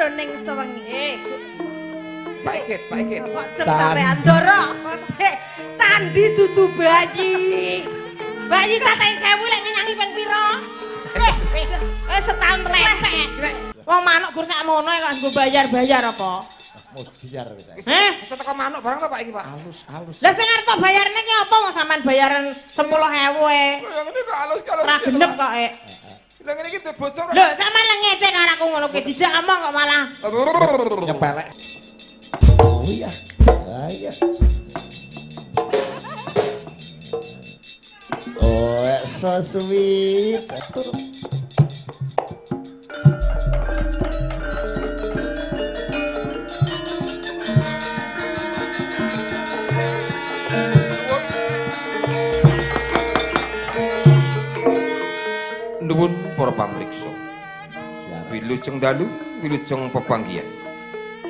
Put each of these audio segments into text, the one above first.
jroning sewengi. Pak Ikit, Pak Ikit. Kok jeng sampean Ndara? Candi dudu bayi. Bayi cacah 1000 lek nyanyi ping pira? Setahun lecek. Wong manuk gur sakmono kok nggo bayar-bayar apa? Modiar wis. Heh, iso teko manuk barang to Pak iki, Pak? Halus-halus. Lah sing arep tok bayarne ki apa wong sampean bayaran 10.000 e. Lha ngene kok halus kalau. Ora genep kok e. Lha ngene iki bocor. Lho, sampean lek ngecek karo aku ngono ki dijak omong kok malah nyepelek. Oh iya. Ah iya. Oh, so sweet. Nuwun para pamriksa. Wilujeng dalu, wilujeng pepanggihan.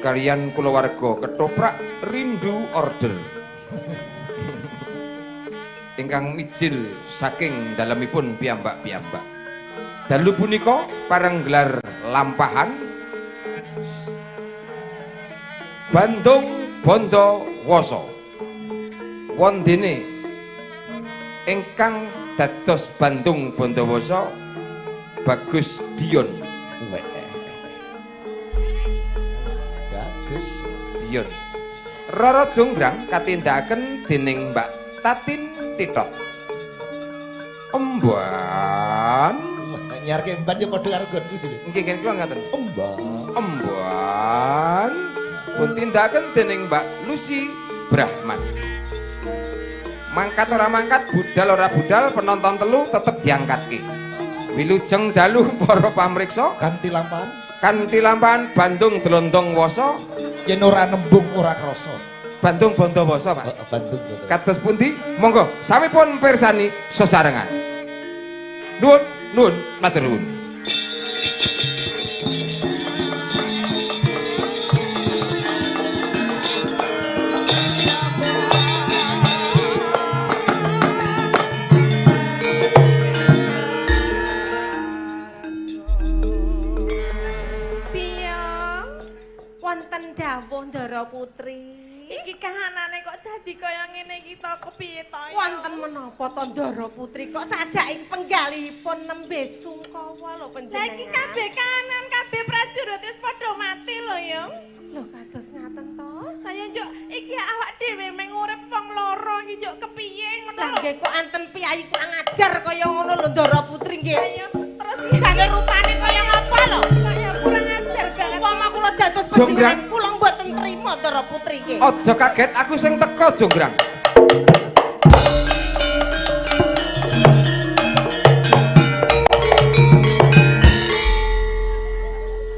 Kalian kulawarga ketoprak rindu order. Ingkang mijil saking dalemipun piyambak-piyambak. Dalu punika pareng gelar lampahan Bandung Bondowoso. Wondene ingkang dados Bandung Bondowoso Bagus Dion. Bagus Dion. Roro Jonggrang katindakaken dening Mbak Tatin Titot. Emban. Nyarke emban ya padha karo nggonku jenenge. Nggih nggih kula ngaten. Emban. Emban pun tindakaken dening Mbak Lucy Brahman. Mangkat ora mangkat, budal ora budal, penonton telu tetep diangkatke. Wilujeng dalu para pamriksa kanthi lampahan, kanthi lampahan Bandung Dlondong Woso, yen ora nembung ora krasa. Bandung Bondowoso, Pak. Bandung Bondowoso. Kados pundi? Monggo sami pun pirsani sesarengan. Nuwun, nuwun, matur nuwun. Ndara Putri. Iki kahanane kok dadi kaya ngene iki to kepiye to? Wonten menapa to Ndara Putri kok sajak ing penggalihipun nembe sungkawa lho panjenengan. Lah iki kabeh kahanan kabeh prajurit wis padha mati lho ya. Lho kados ngaten to? Lah ya njuk iki awak dhewe mung urip wong loro iki njuk kepiye ngono lho. Lah nggih kok anten piyayi kurang ajar kaya ngono lho Ndara Putri nggih. Lah terus jane rupane kaya ngapa lho? Kaya kurang ajar banget. Umpama kula dados panjenengan kula mboten trima Ndara Putri nggih. Aja kaget aku sing teko Jonggrang.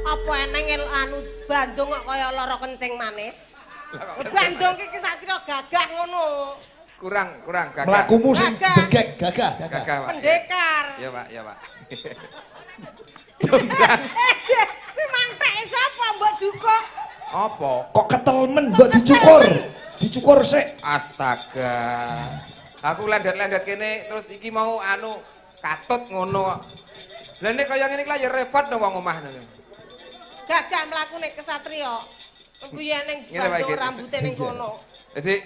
Apa eneng anu Bandung kok kaya lara kencing manis? Bandung iki kesatria gagah ngono. Kurang, kurang gagah. Mlakumu sing gegek gagah, gagah. Pendekar. Iya, Pak, iya, Pak. Jonggrang. Kuwi mangteke sapa mbok jukuk? Apa? Kok ketelmen mbok dicukur? Dicukur sik. Astaga. Aku lendet-lendet kene terus iki mau anu katut ngono. Lah nek kaya ngene iki lah ya repot no wong omah. Gagah mlakune kesatria. Kuwi ning Bandung rambute ning kono. Dik,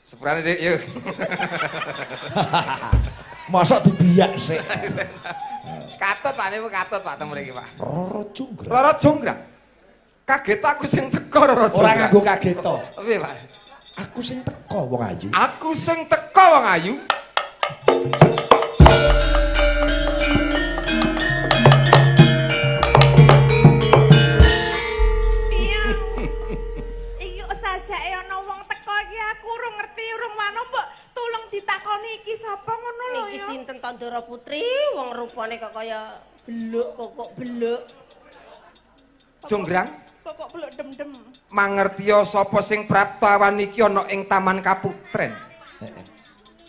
sepurane Dik yuk. Mosok dibiyak sik. Katut Pak niku katut Pak teng mriki Pak. Roro Jonggrang. Roro Jonggrang. Kaget aku sing teko Roro Jonggrang. Ora nganggo kaget to. Piye Pak? Aku sing teko wong ayu. Aku sing teko wong ayu. Iya. Iki kok sajake ana wong teko iki aku urung ngerti urung wano mbok tulung ditakoni iki sapa ngono lho ya. Iki sinten to Ndara Putri wong rupane kok kaya beluk kokok beluk. Jonggrang kokok beluk dem-dem. Mangertiya sapa sing prapta awan iki ana ing Taman Kaputren. Heeh.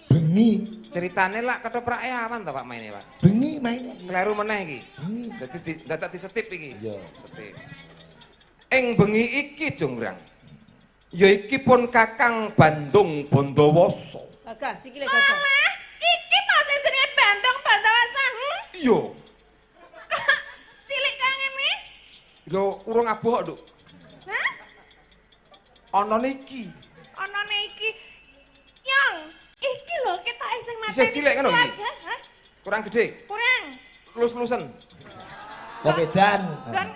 Bengi ceritane lak ketoprake awan to Pak maine Pak. Bengi maine. Kleru meneh iki. Bengi. Dadi dadak disetip iki. Iya, setip. Ing bengi iki Jonggrang. Ya iki pun Kakang Bandung Bondowoso. Gagah sikile gagah. Alah, iki to sing jenenge Bandung Bondowoso. Iya. Kok cilik kaya ngene? Lho, urung abuh kok, Nduk. Hah? Ana niki. Ana niki. Yang iki lho ketoke sing mateni. Isih cilik ngono iki? Hah? Kurang gede? Kurang. Lus-lusen. Wong edan. Kan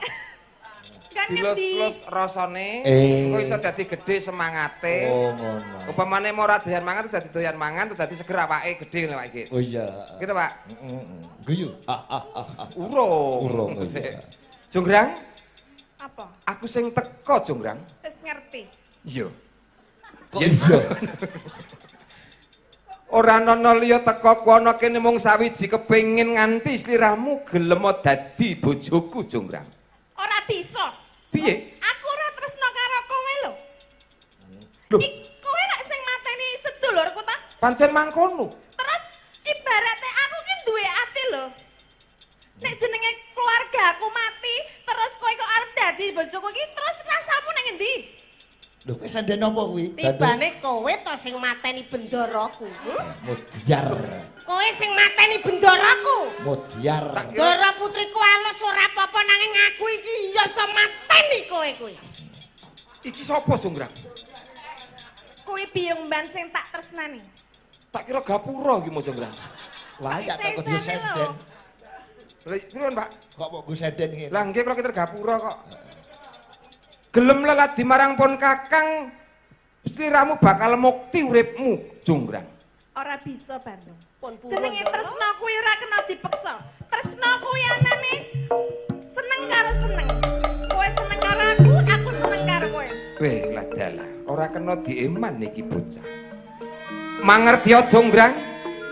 ngendi? Dilus-lus rasane, engko iso dadi gedhe semangate. Oh ngono. Upamane mau ora doyan mangan terus dadi doyan mangan terus dadi seger awake gedhe ngene Pak iki. Oh iya. Gitu Pak. Heeh. Guyu. Urung. Urung. Jonggrang? Apa? Aku sing teko Jonggrang. Wis ngerti. Iya. Kok iya? Ora ana liya teko kono kene mung sawiji kepengin nganti sliramu gelem dadi bojoku Jonggrang. Ora bisa. Piye? Aku ora tresno karo kowe lho. Lho, kowe rak sing mateni sedulurku ta? Pancen mangkono. Terus ibarate aku ki duwe ati lho. Nek jenenge keluarga aku mati, terus kowe kok arep dadi bojoku iki, terus rasamu nang endi? Lho, kowe sanden apa kuwi? Tibane kowe to sing mateni bendaraku. Mudyar. Kowe sing mateni bendaraku. Mudyar. Ndara putriku alus ora apa-apa nanging aku iki ya iso mateni kowe kuwi. Iki sapa Jonggrang? Kuwi biyung mban sing tak tresnani. Tak kira gapura iki mo Jonggrang. Lah ya tak kudu senden. Lha pripun, Pak? Kok mbok nggo senden ngene? Lah nggih kula kira gapura kok. Gelem leladi marang pun Kakang, sliramu bakal mukti uripmu, Jonggrang. Ora bisa, Bandung. Jenenge tresna kuwi ora kena dipeksa. Tresna kuwi anane seneng karo seneng. Kowe seneng karo aku, aku seneng karo kowe. Weh, ladalah, ora kena dieman iki bocah. Mangertiya Jonggrang,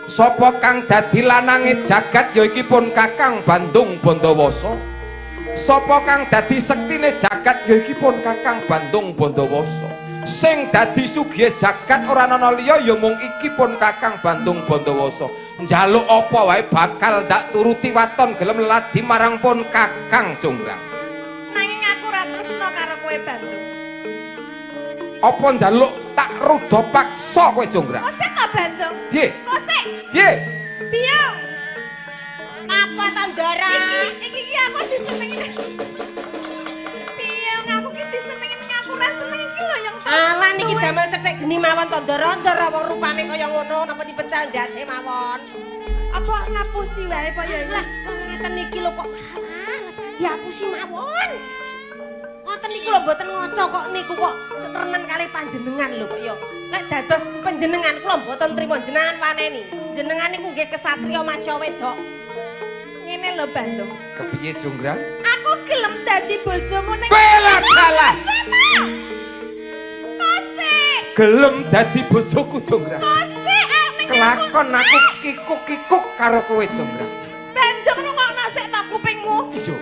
sapa kang dadi lanange jagat ya iki pun Kakang Bandung Bondowoso. Sapa kang dadi sektine jagat ya iki pun Kakang Bandung Bondowoso. Sing dadi sugihe jagat ora ana liya ya mung iki pun Kakang Bandung Bondowoso. Njaluk apa wae bakal ndak turuti waton gelem ladi marang pun Kakang Jonggrang. Nanging aku ora tresno karo kowe Bandung. Apa njaluk tak ruda paksa kowe Jonggrang? Kosek to Bandung? Piye? Kosek. Piye? Biyung. Napa to Ndara? Iki iki aku disenengi. Biyung aku ki disenengi ning aku ora seneng iki lho yang terus. Alah niki damel cethik geni mawon to Ndara, Ndara wong rupane kaya ngono napa dipecah ndase mawon. Apa ngapusi wae apa ya? Lah kok ngeten niki lho kok alah diapusi mawon. Ngoten niku lho mboten ngaca kok niku kok remen kalih panjenengan lho kok ya. Lek dados panjenengan kula mboten trima jenengan waneni. Jenengan niku nggih kesatriya masya wedok. Ngene lho Bandung. Kepiye Jonggrang? Aku gelem dadi bojomu ning Bela-bela. Kosek. Gelem dadi bojoku Jonggrang. Kosek ning kelakon aku kikuk-kikuk karo kowe Jonggrang. Bandung rungokno sik ta kupingmu. Iya.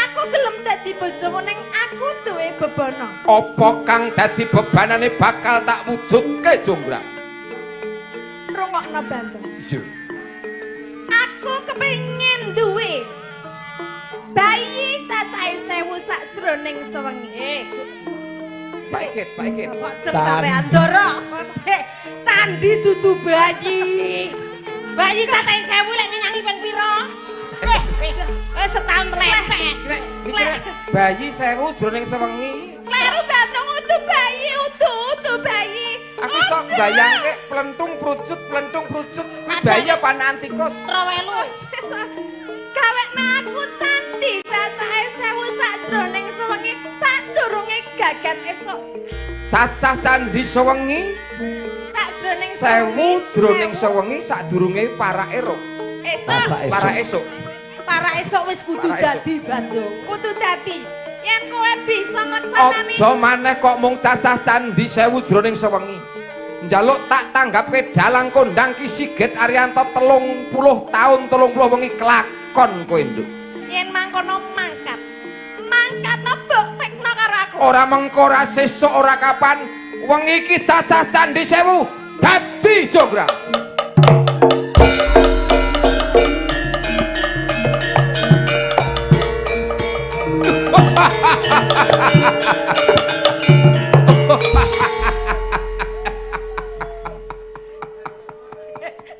Aku gelem dadi bojomu ning aku duwe bebana. Apa kang dadi bebanane bakal tak wujudke Jonggrang? Rungokno Bandung. Iya. Aku kepengin duwe bayi cacahe 1000 sakjroning sewengi. Pak Ikit, Pak Ikit. Kok jeng sampean Ndara? Candi dudu bayi. Bayi cacahe 1000 lek nyanyi ping pira? Setahun lecek. Bayi 1000 jroning sewengi. Kleru Bandung udu bayi, udu bayi. Aku sok bayangke plentung prucut, plentung prucut. Kuwi bayi apa antikus? Trawelu. Gawekna aku candi cacahe 1000 sakjroning sewengi sadurunge gagat esuk. Cacah candi sewengi sakjroning 1000 jroning sewengi sadurunge para eruk. Esuk. Para esuk. Para esuk wis kudu dadi Bandung. Kudu dadi. Yen kowe bisa nglaksanani. Aja maneh kok mung cacah candi 1000 jroning sewengi. Njaluk tak tanggapke dalang kondang Ki Sigit Arianto 30 tahun 30 wengi kelakon kowe nduk. Yen mangkono mangkat. Mangkat mbok tekno karo aku. Ora mengko ora sesuk ora kapan wengi iki cacah candi 1000 dadi Jonggrang.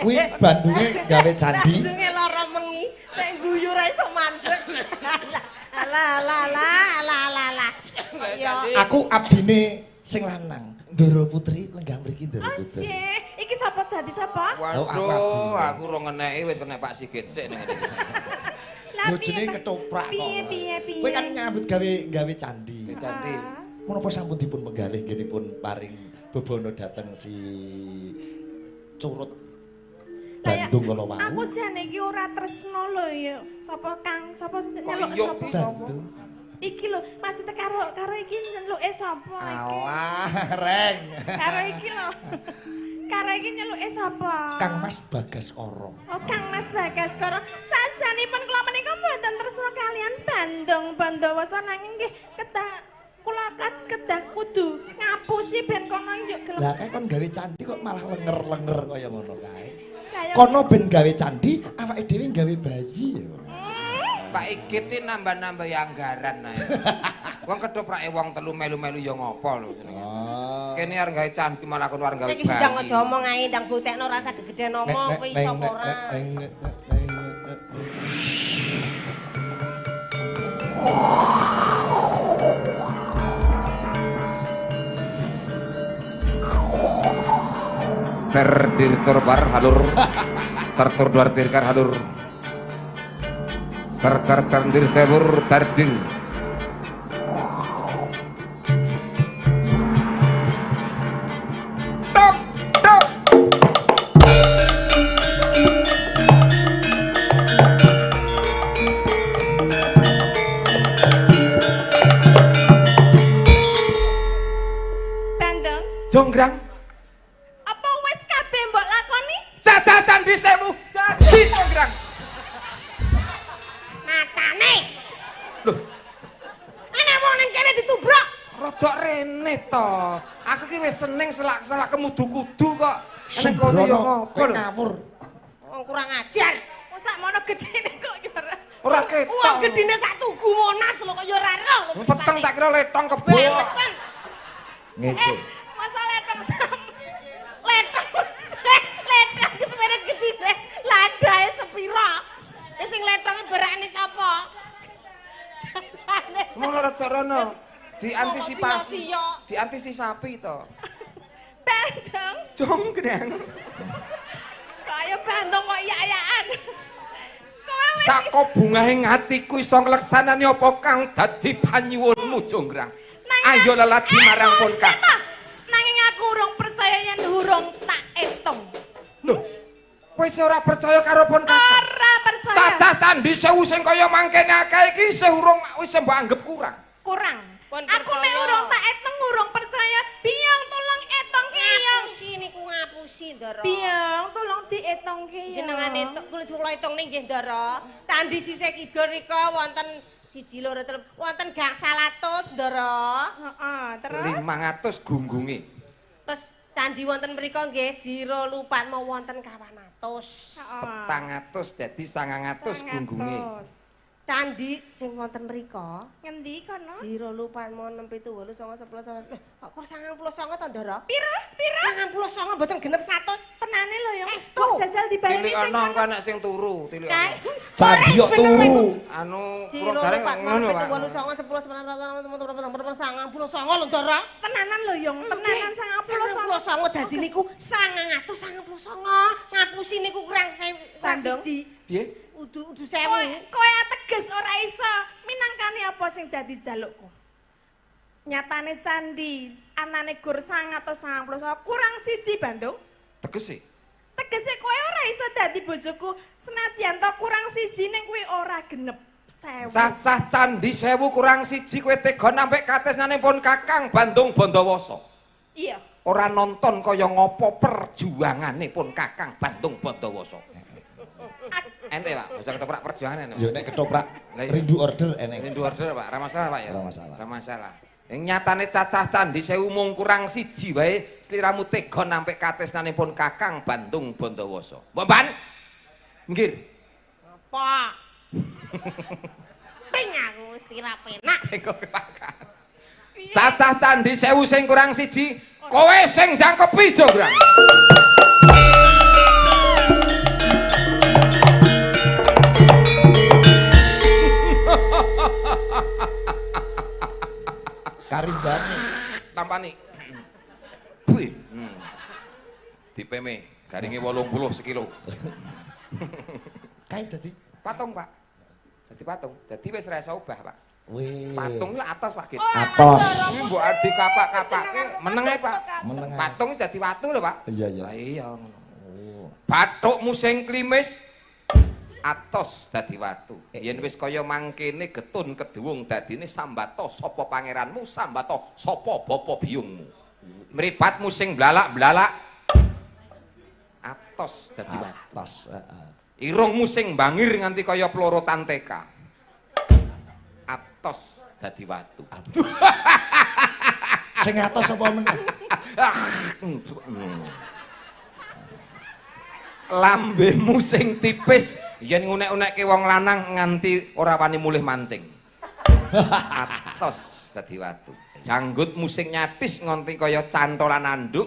Kuwi bandunge gawe candi. Bandunge lara mengi, nek guyu ra iso mandek. Alah, Alah alah alah alah alah alah. Ya. Aku abdine sing lanang. Ndoro Putri lenggah mriki Ndoro Putri. Oje, iki sapa dadi sapa? Waduh, aku rong ngeneki wis kena Pak Sigit sik ning ngene. Lho jenenge ketoprak kok. Piye piye piye. Kowe kan nyambut gawe candi. Candi. Menapa sampun dipun penggalih nggih paring bebana dhateng si Curut Bandung kala wau. Aku jane iki ora tresno lho ya. Sapa Kang? Sapa nyeluk sapa? Iki lho, maksudnya karo iki nyeluke sapa iki? Alah, reng. Karo iki lho. Karo iki nyeluke sapa? Kang Mas Bagaskara. Oh, Kang Mas Bagaskara. Sajanipun kula menika mboten tresno kalian Bandung Bandawasa nanging nggih kedah kula kedah kudu ngapusi ben kono yuk gelem. Lah kae kon gawe candi kok malah lenger-lenger kaya ngono kae. Kono ben gawe candi, awake dhewe gawe bayi ya. Pak Igit iki nambah-nambah anggaran ae. Wong ketoprake wong telu melu-melu ya ngopo lho jenenge. Kene arep gawe candi malah kono arep gawe bayi. Iki sedang aja omong ae, ndang butekno rasa gegeden omong kowe iso apa ora. Terdir corbar halur sartur duar tirkar halur ter ter terdir sebur tardir. Tok tok. Bandung Jonggrang. Apa wis kabeh mbok lakoni? Cacah candi sewu dadi Jonggrang. Matane. Loh. Ana wong ning kene ditubruk. Rodok rene to. Aku ki wis seneng selak-selak kemudu-kudu kok. Ning kono ya ngopo lho. Ngawur. Wong kurang ajar. Wong sakmono gedene kok ya ora. Ora ketok. Wong gedene sak tugu Monas lho kok ya ora roh. Peteng tak kira letong kebo. Peteng. Ngece. Masa letong sam. Letong. Letong ki semene gedene. Ladae sepira? Wis sing letong berakne sapa? Ngono rada rono. Diantisipasi. Diantisipasi to. Bandung. Jonggrang. Kaya Bandung kok iya-iyaan. Kowe wis Saka bungahe atiku iso ngleksanani apa kang dadi panyuwunmu Jonggrang. Ayo leladi marang pun Kang. Nanging aku urung percaya yen urung tak etung. Lho. Kowe isih ora percaya karo pun Kakang? Ora percaya. Cacah candi sewu sing kaya mangkene akeh iki isih urung wis mbok anggap kurang. Kurang. Aku nek urung tak etung urung percaya. Biyong tolong etong ki. Ngapusi niku ngapusi, Ndara. Biyong tolong dietong ki. Jenengan etung kula etung ning nggih, Ndara. Candi sisih kidul nika wonten 1 2 3 wonten gangsal atus, Ndara. Heeh, terus 500 gunggunge. Terus candi wonten mriku nggih jiro lupat mau wonten 200. 400 dadi 900 gunggunge. Candi sing wonten mriku ngendi kono? Jiro lupat mau 6 7 8 9 10 11. Kok kur 99 to, Ndara? Pira? Pira? 99 mboten genep 100. Tenane lho ya. Kok jajal dibaleni sing kono engko anak sing turu, tilik. Candi kok turu. Anu kula gareng ngono, Pak. 7 8 9 10 11 99 lho, Ndara. Tenanan lho, Yong. Tenanan 99. 99 dadi niku 999. Ngapusi niku kurang 1. Piye? Udu sewu. Kowe teges ora iso minangkani apa sing dadi jalukku. Nyatane candi anane gur 999 kurang 1 Bandung. Tegese? Tegese kowe ora iso dadi bojoku senadyan to kurang 1 ning kuwi ora genep 1000. Cacah candi 1000 kurang 1 kowe tega nampik katresnane pun Kakang Bandung Bandawasa. Iya. Ora nonton kaya ngopo perjuangane pun Kakang Bandung Bandawasa. Ente Pak, bisa ketoprak perjuangan ente. Yo nek ketoprak rindu order enek. Rindu order Pak, ora masalah Pak ya. Ora masalah. Ora masalah. Ing nyatane cacah candi sewu mung kurang 1 wae sliramu tega nampik katresnane pun Kakang Bandung Bandawasa. Mbok Ban. Nggih. Apa? Ping aku mesti ra penak. Cacah candi sewu sing kurang 1, kowe sing jangkepi Jonggrang. tampani. Kuwi. Dipeme garinge 80 sekilo. Kae dadi patung, Pak. Dadi patung. Dadi wis ora iso obah, Pak. Wih. Patung lah atos, Pak Git. Atos. Kuwi mbok adi kapak-kapake meneng ae, Pak. Meneng ae. Patung wis dadi watu lho, Pak. Iya, iya. Lah iya ngono. Bathukmu sing klimis atos dadi watu. Yen wis kaya mangkene getun keduwung dadine sambata sapa pangeranmu, sambata sapa bapa biyungmu. Mripatmu sing blalak-blalak atos dadi watu. Atos, heeh. Irungmu sing bangir nganti kaya plorotan TK. Atos dadi watu. Sing atos apa meneh? Lambemu sing tipis yen ngunek-unekke wong lanang nganti ora wani mulih mancing. Atos dadi watu. Janggutmu sing nyatis nganti kaya cantolan anduk.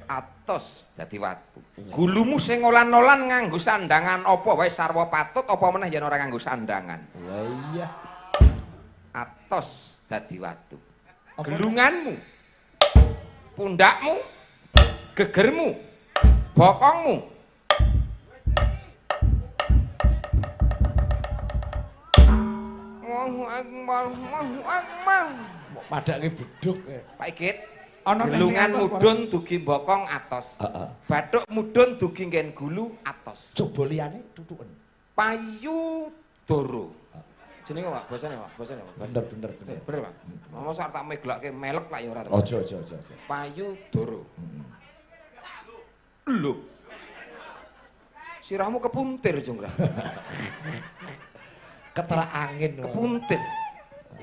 Atos dadi watu. Gulumu sing olan-olan nganggo sandangan apa wae sarwa patut apa meneh yen ora nganggo sandangan. Lah iya. Atos dadi watu. Gelunganmu, pundakmu, gegermu, bokongmu. Allahu Akbar, Allahu Akbar. Padake beduk. Pak Igit, ana gelungan mudhun dugi bokong atos. Heeh. Bathuk mudhun dugi nggen gulu atos. Coba liyane tutuken. Payudara. Jenenge Pak, basane Pak, basane Pak. Bener bener bener. Bener Pak. Mosok tak meglake melek lak ya ora. Aja aja aja aja. Payudara. Lho. Sirahmu kepuntir, Jonggrang. Keterak angin. Kepuntir.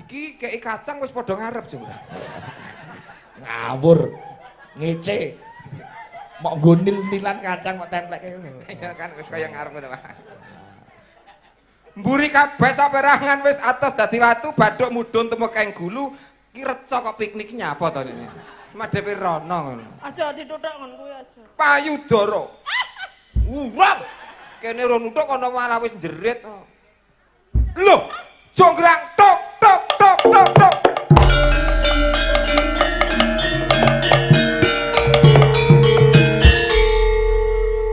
Iki kei kacang wis padha ngarep, Jonggrang. Ngawur. Ngece. Mok nggo nil-nilan kacang mok templekke ngono. Iya kan wis kaya ngarep ngono, Pak. Mburi kabeh saperangan wis atos dadi watu, bathuk mudhun tumekeng gulu, ki reca kok piknik nyapa to rene. Madhepe rono ngono. Aja dituthuk ngono kuwi aja. Payudara. Urang. Kene ora nuthuk kono malah wis jerit. Lho, jonggrang tok tok tok tok tok.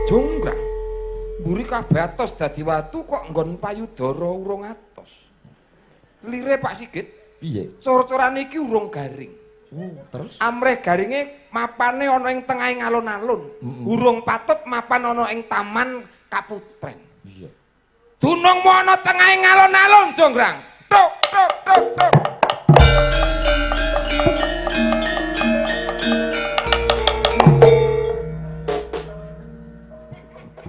Jonggrang. Mburi kabeh atos dadi watu kok nggon payudara urung atos. Lire Pak Sigit, piye? Cor-coran iki urung garing. Terus amrih garinge mapane ana ing tengahing alun-alun. Urung patut mapan ana ing taman Kaputren. Iya. Dunungmu ana tengahing alun-alun, Jonggrang. Tok tok tok tok.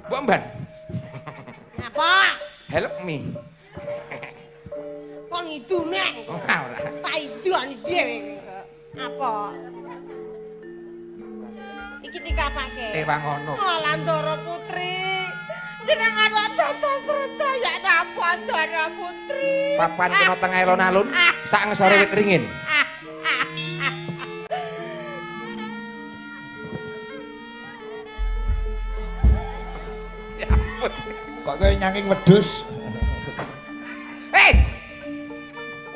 Mbok Mban. Apa? Help me. Kok ngidune? Ora ora. Tak idoni dhewe. Apa? Iki dikapake. Ewang ono. Alah Ndara Putri. Jenengan kok dados reca ya napa Ndara Putri? Papan kena tengah alun-alun, sak ngesore wit ringin. Ya ampun. Kok kowe nyangking wedhus? Hei!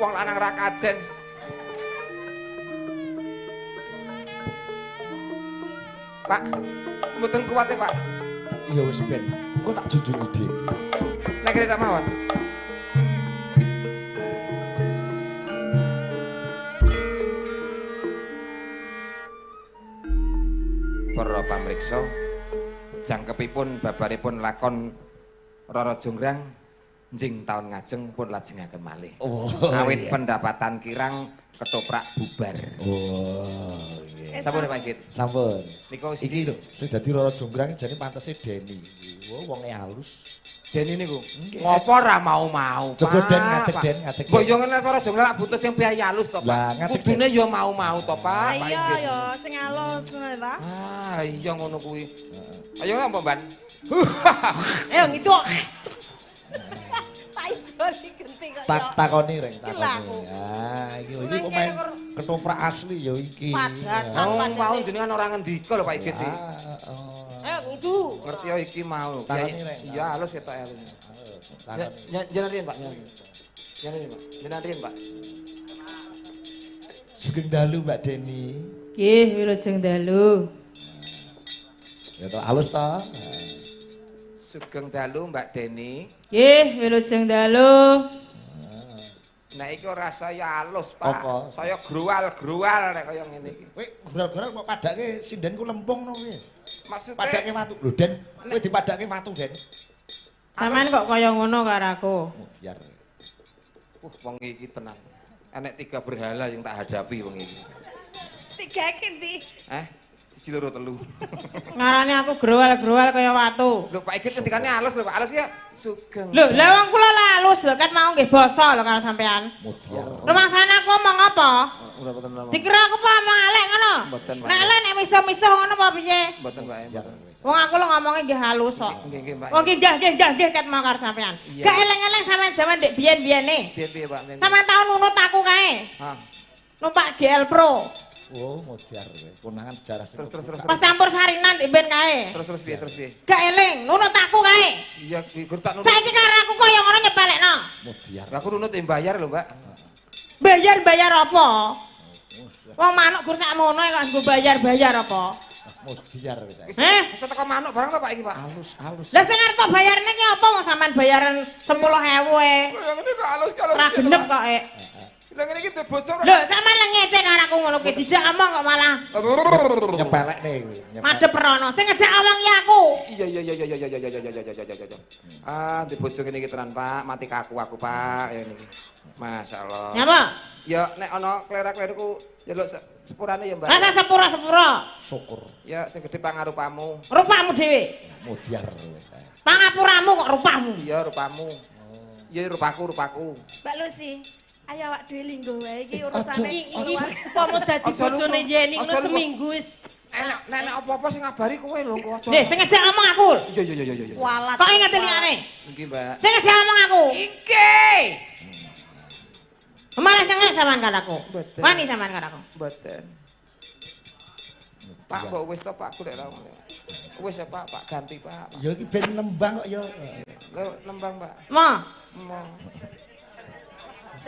Wong lanang ra kajen. Pak, mboten kuat ya, Pak. Ya wis ben, engko tak junjungi dhewe. Nek kene tak mawon. Para pamriksa, jangkepipun babaripun lakon Roro Jonggrang njing taun ngajeng pun lajengaken malih. Oh, awit iya. Pendapatan kirang ketoprak bubar. Oh, iya. Sampun Pak Git. Sampun. Niku iki lho, sing dadi Roro Jonggrang jane pantese Deni. Wah, wonge halus. Deni niku. Ngopo ora mau-mau, Pak? Coba Den ngadeg Den ngadeg. Mbok yo ngene Roro Jonggrang lak butuh sing piye halus to, Pak. Kudune yo mau-mau to, Pak. Iya yo sing halus ngono ta. Ah, iya ngono kuwi. Ayo lah Mbok Ban. Ayo ngidu. Tak takoni reng takoni. Ah iki iki pemain ketoprak asli ya iki. Padasan oh, mau jenengan ora ngendika lho Pak Igit iki. Ayo ngidu. Ngerti ya iki mau. Iya halus ketok halus. Jenengan riyen Pak. Jenengan riyen Pak. Jenengan riyen Pak. Sugeng dalu Mbak Deni. Nggih, wilujeng dalu. Ya to alus to. Sugeng dalu Mbak Deni. Nggih, wilujeng dalu. Nek iki ora saya alus, Pak. Apa? Saya grual-grual nek kaya ngene iki. Kowe grual-grual kok padake sindenku lempung no kowe. Maksude padake watu. Lho, Den, kowe dipadake watu, Den. Sampeyan kok kaya ngono karo aku. Biar. Wong iki tenan. Enek 3 berhala yang tak hadapi wong iki. 3 iki ndi? 1, 2, 3. Ngarane aku growal-growal kaya watu. Lho Pak Igit ngendikane alus lho Pak, alus ya sugeng. Lho, lha wong kula lah alus lho ket mau nggih basa lho karo sampean. Mudyar. Rumangsane aku omong apa? Ora mboten napa. Dikira aku apa omong elek ngono? Mboten, Pak. Nek elek nek miso-miso ngono apa piye? Mboten Pak, mboten. Wong aku lho ngomongnya nggih halus kok. Nggih, nggih Pak. Wong nggih nggih nggih ket mau karo sampean. Gak eleng-eleng sampean jaman ndek biyen-biyene. Piye-piye Pak? Sampean tau nunut aku kae. Hah. Numpak GL Pro. Oh, modar kowe. Konangan sejarah sing. Terus. Pas campur sarinan ndek ben kae. Terus piye, terus piye? Gak eling, nunut aku kae. Iya, gur tak nunut. Saiki karo aku kaya ngono nyepelekno. Modar. Lah aku nunut bayar lho, Mbak. Bayar-bayar apa? Wong manuk gur sakmono kok nggo bayar-bayar apa? Modar wis. Heh? Iso teko manuk barang to Pak iki, Pak? Alus-alus. Lah sing arep tok bayarne ki apa wong sampean bayaran 10.000 e. Kaya ngene kok alus kalau. Ora genep kok e. Lah ngene iki duwe bojo. Lho, sampean lek ngecek karo aku ngono kuwi dijak omong kok malah nyepelekne kuwi. Madhep rono. Sing ngejak omong ki aku. Iya. Ah, duwe bojo ngene iki tenan, Pak. Mati kaku aku, Pak. Ya niki. Masyaallah. Nyapa? Ya nek ana klera-kleruku njaluk sepurane ya, Mbak. Rasa sepura-sepura. Syukur. Ya sing gedhe pangarupamu. Rupamu dhewe. Mudyar kowe. Pangapuramu kok rupamu. Iya, rupamu. Iya, rupaku. Mbak Lucy, ayo awak dhewe lingguh wae iki urusane. Iki umpama dadi bojone Yeni ngono seminggu wis. Nek apa-apa sing ngabari kowe lho, kok aja. Lho, sing ngejak omong aku. Iya. Kualat. Kok inget liyane? Nggih, Mbak. Sing ngejak omong aku. Iki. Malah nyengek sampean karo aku. Wani sampean karo aku. Mboten. Pak, mbok wis to Pak, golek ra. Wis ya Pak, Pak ganti Pak. Ya iki ben nembang kok ya. Lho, nembang, Pak. Mo. Mo.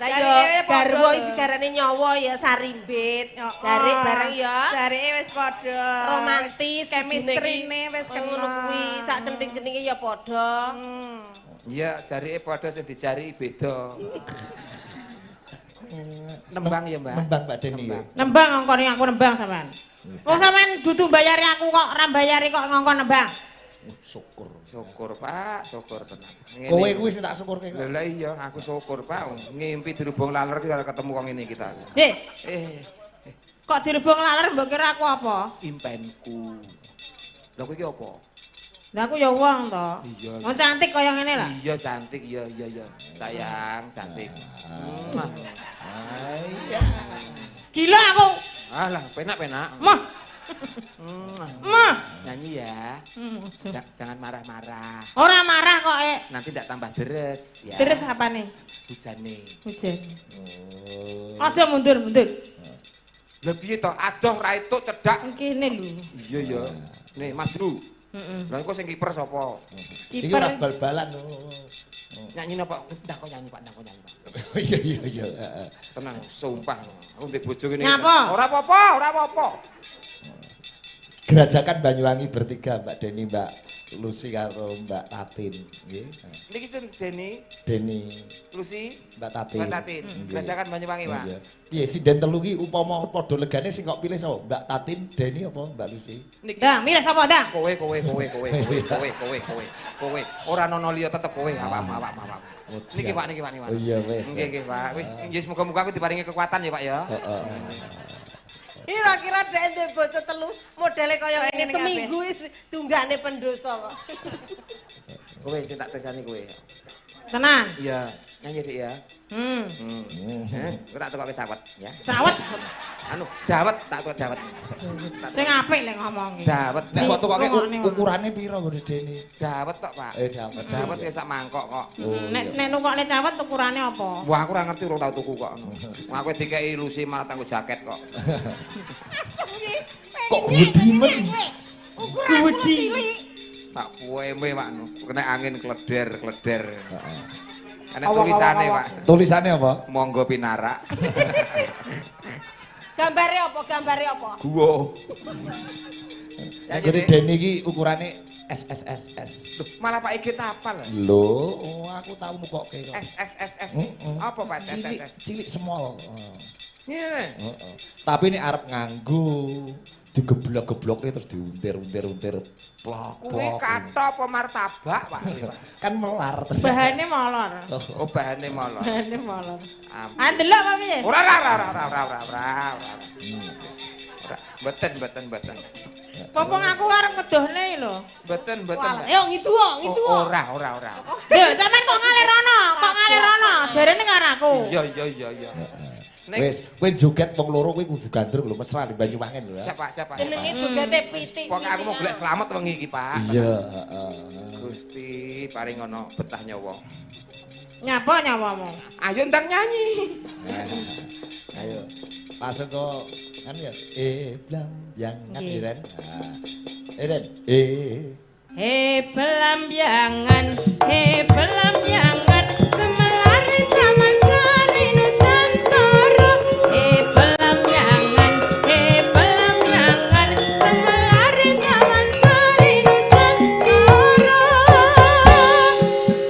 Lah yo garwa isi garane nyawa ya sarimbit. Jarik bareng ya. Jarike wis padha. Romantis, chemistry-ne wis kena. Ngono kuwi sak centing-centinge ya padha. Iya, jarike padha sing dijari beda. Nembang ya, Mbak. Nembang Mbak Deni. Nembang ngongkon aku nembang sampean. Wong sampean dudu mbayari aku kok ora mbayari kok ngongkon nembang. Syukur. Syukur, Pak, syukur tenan. Kowe kuwi sing tak syukurke kok. Lha iya, aku syukur, Pak. Ngimpi dirubung laler ki ketemu wong ngene kita. Heh. Kok dirubung laler mbok kira aku apa? Impenku. Lha kowe iki apa? Lah aku ya wong to. Iya. Wong cantik kaya ngene lah. Iya, cantik. Iya. Sayang, cantik. Iya. Gila aku. Alah, penak-penak. Mah. Mah. Nyanyi ya. Jangan marah-marah. Ora marah kok, Nanti ndak tambah deres ya. Deres apane? Hujane. Hujan. Aja mundur-mundur. Lah piye to? Adoh ra entuk cedhak. Kene lho. Iya ya. Nih, maju. Heeh. Lah engko sing kiper sapa? Iki ora bal-balan. Nyanyi napa? Ndak kok nyanyi, Pak. Ndak kok nyanyi, Pak. Iya. Tenang, sumpah. Aku ndek bojo ngene. Nyapa? Ora apa-apa, ora apa-apa. Gerajakan Banyuwangi bertiga, Mbak Deni, Mbak Lucy karo Mbak Tatin, nggih. Niki sinten Deni? Deni, Lucy, Mbak Tatin. Mbak Tatin. Gerajakan Banyuwangi, Pak. Iya. Piye sinden telu ki upama padha legane sing kok pilih sapa? Mbak Tatin, Deni apa Mbak Lucy? Niki. Ndang, milih sapa, Ndang? Kowe. Ora nono liya tetep kowe, awakmu. Niki Pak, niki Pak, niki Pak. Oh iya wis. Nggih, Pak. Wis nggih muga-muga aku diparingi kekuatan ya, Pak ya. Heeh. Kira-kira dek duwe bocah telu modele kaya ngene seminggu wis tunggane pendosa kok. Kowe sing tak tesani kowe. Tenan. Iya, nyanyi Dik ya. Heh, kowe tak tukoke cawet ya. Cawet. Anu, dawet tak tukok dawet. Sing apik lek ngomong iki. Dawet. Nek kok tukoke ukurane pira nggone Deni? Dawet tok, Pak. Dawet. Dawet ya sak mangkok kok. Nek nek nukokne cawet ukurane apa? Wah, aku ora ngerti urung tau tuku kok. Aku dikeki Lucy malah tanggo jaket kok. Kok gedhi men. Ukuran cilik. Tak pueme, Pak. Kena angin kleder-kleder. Heeh. Ana tulisane, Pak. Tulisane apa? Monggo pinarak. Gambare apa? Gambare apa? Gua. Nek gone Deni iki ukurane S S S S. Loh, malah Pak Igit apal. Lho, oh, aku tau mukoke kok. S S S S. Apa Pak S S S? Cilik small. Ngene. Heeh. Tapi nek arep nganggo digeblok-gebloke terus diuntir-untir-untir plok. Kuwi kathok apa martabak, Pak? Kan melar terus. Bahane molor. Oh, bahane molor. Bahane molor. Ah, delok apa piye? Ora ora ora ora ora ora ora. Mboten mboten mboten. Pompong aku arep ngedohne lho. Mboten mboten. Ayo ngidu ngidu. Ora ora ora. Lho, sampean kok ngalir rono? Kok ngalir rono? Jarene karo aku. Iya iya iya iya. Wis, kowe joget wong loro kowe kudu gandrung lho, mesra di Banyuwangen lho. Siap Pak, siap Pak. Jenenge jogete pitik. Pokoke aku mau golek slamet wengi iki, Pak. Iya, heeh. Gusti, paring ana betah nyawa. Nyapa nyawamu? Ayo ndang nyanyi. Ayo. Langsung ke kan ya. Blambangan ya, Ren. Ren. He blambangan, he blambangan, kemelari Taman Sari Nusantara. He blambangan, kemelari Taman Sari Nusantara.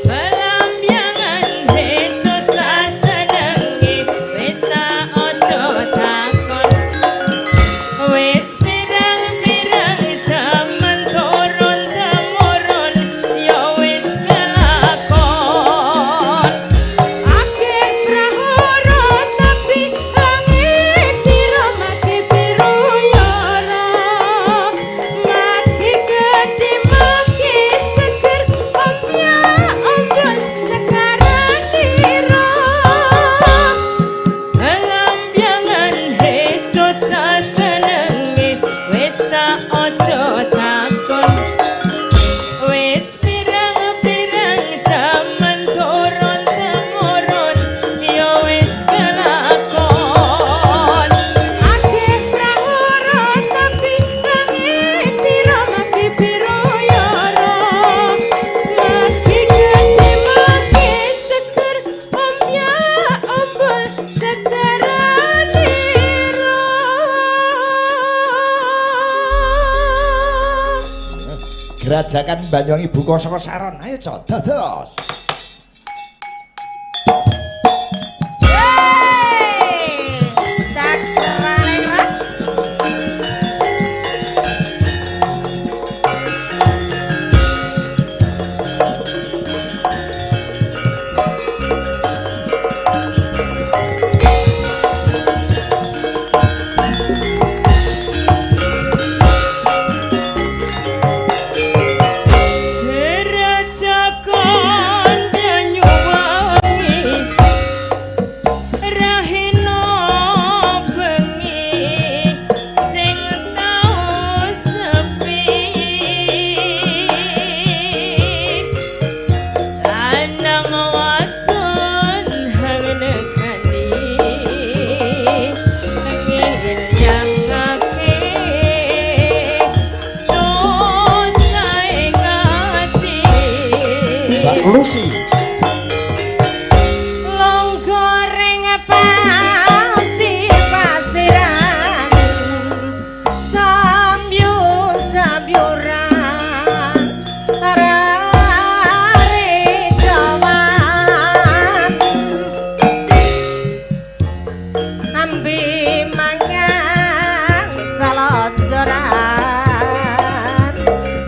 Blambangan he susah senengi, wis tak ojo takon. Wis pirang-pirang jaman turun temurun ya wis kelakon. Akeh prahara tapi langit tira mati biru yara. Mati gedhe mati seger omya ombol sekarang tira. Lambangan he susah senengi wis tak ojo takon. Wis pirang-pirang jaman turun temurun ya wis kelakon. Akeh prahara tapi langit tira mati biru yara. Mati gedhe mati seger omya ombol sekarang tira. Gerajakan Banyuwangi buka saka saron. Ayo cok, dados. Gerajakan Banyuwangi rahina bengi sing tau sepi. Lanang wadon hang nekani ngiyangake susah ati. Mbak Lucy. Longgoreng pasir-pasiran sambyur-sambyuran rare dawan ambi mangan selonjoran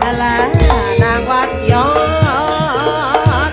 lanang wadon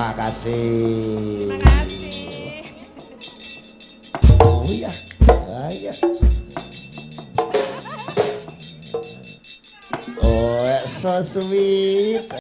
Terima kasih. Terima kasih. Oh iya. Ah, iya. Oh, so sweet.